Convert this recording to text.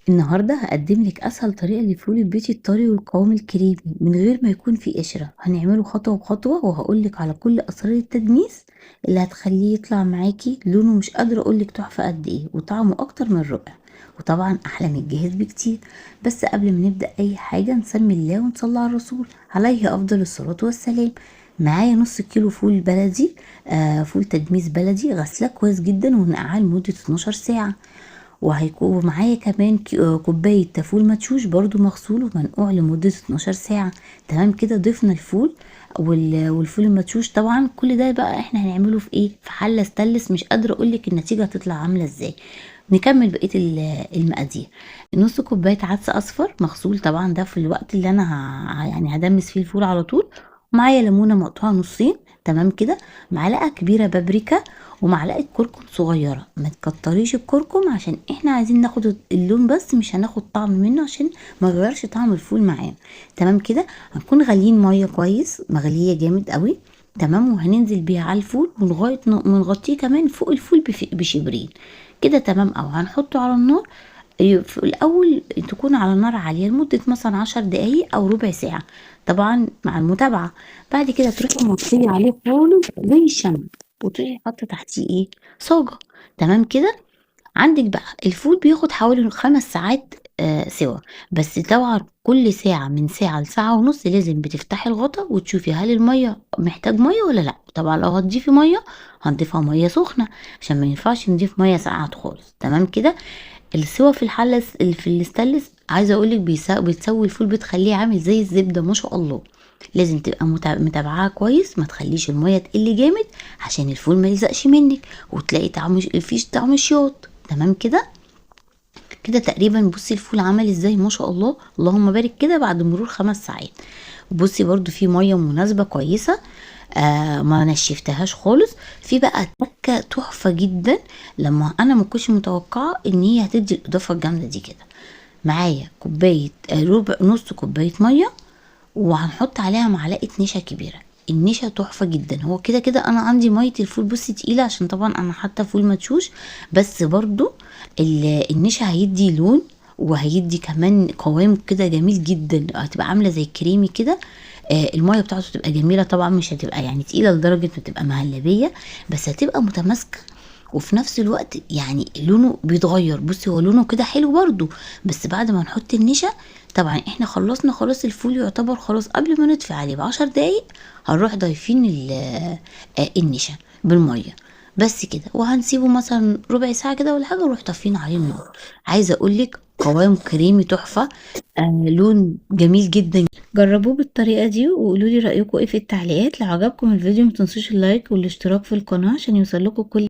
النهارده هقدم لك اسهل طريقه للفول البيتي الطري والقوام الكريمي من غير ما يكون فيه قشرة. هنعمله خطوة بخطوة وهقول لك على كل اسرار التدميس اللي هتخليه يطلع معاكي لونه مش قادرة اقول لك تحفة قد ايه، وطعمه اكتر من رائع، وطبعا احلى من الجاهز بكتير. بس قبل ما نبدا اي حاجة نسمي الله ونصلي على الرسول عليه افضل الصلاة والسلام. معايا نص كيلو فول بلدي، فول تدميس بلدي، غسلاه كويس جدا ونقعاه لمدة 12 ساعة. وهيكون معايا كمان كوباية فول مدشوش برضو مغسول ومنقوع لمدة 12 ساعة. تمام كده، ضفنا الفول والفول المدشوش. طبعا كل ده بقى احنا هنعمله في ايه؟ في حلة ستانلس. مش قادرة اقولك النتيجة هتطلع عاملة ازاي. نكمل بقية المقادير. نص كوباية عدس اصفر مغسول، طبعا ده في الوقت اللي انا هدمس فيه الفول على طول. معايا ليمونة مقطوعة نصين، تمام كده، معلقة كبيرة بابريكا ومعلقة كركم صغيرة. ما تكتريش الكركم عشان احنا عايزين ناخد اللون بس، مش هناخد طعم منه عشان ما يغيرش طعم الفول معانا. تمام كده، هنكون غاليين مية كويس، مغلية جامد قوي، تمام، وهننزل بيها على الفول ولغاية ما نغطيه كمان فوق الفول بشبرين كده، تمام. او هنحطه على النار في الاول تكون على نار عالية لمدة مثلا 10 دقايق او ربع ساعة، طبعا مع المتابعة. بعد كده تروحي موطيه عليه خالص زي الشمع، وتروحي حاطه تحتيه ايه؟ صاجه. تمام كده. عندك بقى الفول بياخد حوالي 5 ساعات سوا، بس طبعا كل ساعة من ساعة لساعة ونص لازم بتفتحي الغطا وتشوفي هل المية محتاج مية ولا لا. طبعا لو هتضيفي مية هنضيفها مية سخنة عشان ما ينفعش نضيف مية ساقعة خالص. تمام كده. السوا في الحلة في الستانلس عايزة اقولك بتسوي الفول، بتخليه عامل زي الزبدة ما شاء الله. لازم تبقى متابعاها كويس، ما تخليش المية تقل جامد عشان الفول ما يلزقش منك وتلاقي فيش طعم شياط. تمام كده. كده تقريبا بصي الفول عمل ازاي ما شاء الله، اللهم بارك كده بعد مرور 5 ساعات. بصي برضو في مية مناسبة كويسة، ما نشفتهاش خالص. في بقى تكه تحفة جدا لما انا ما كنتش متوقعه ان هي هتدي الاضافة الجامدة دي كده. معايا كوباية، ربع نص كوباية مية، وهنحط عليها معلقه نشا كبيرة. النشا تحفة جدا. هو كده كده انا عندي مية الفول بصي تقيلة عشان طبعا انا حاطه فول مدشوش، بس برضو النشا هيدي لون وهيدي كمان قوام كده جميل جدا، هتبقى عامله زي الكريمي كده. المية بتاعته تبقى جميلة، طبعا مش هتبقى تقيلة لدرجة ما تبقى مهلبية، بس هتبقى متماسكة، وفي نفس الوقت لونه بيتغير. بصي هو لونه كده حلو برضو، بس بعد ما نحط النشا طبعا احنا خلصنا خلاص الفول يعتبر خلاص. قبل ما نطفي عليه ب10 دقايق هنروح ضايفين النشا بالمية بس كده، وهنسيبه مثلا ربع ساعة كده ولا حاجة، ونروح طافيين عليه النار. عايزه اقولك قوام كريمي تحفة، لون جميل جدا. جربوه بالطريقة دي وقولوا لي رايكم ايه في التعليقات. لو عجبكم الفيديو ما تنسوش اللايك والاشتراك في القناة عشان يوصل لكم كل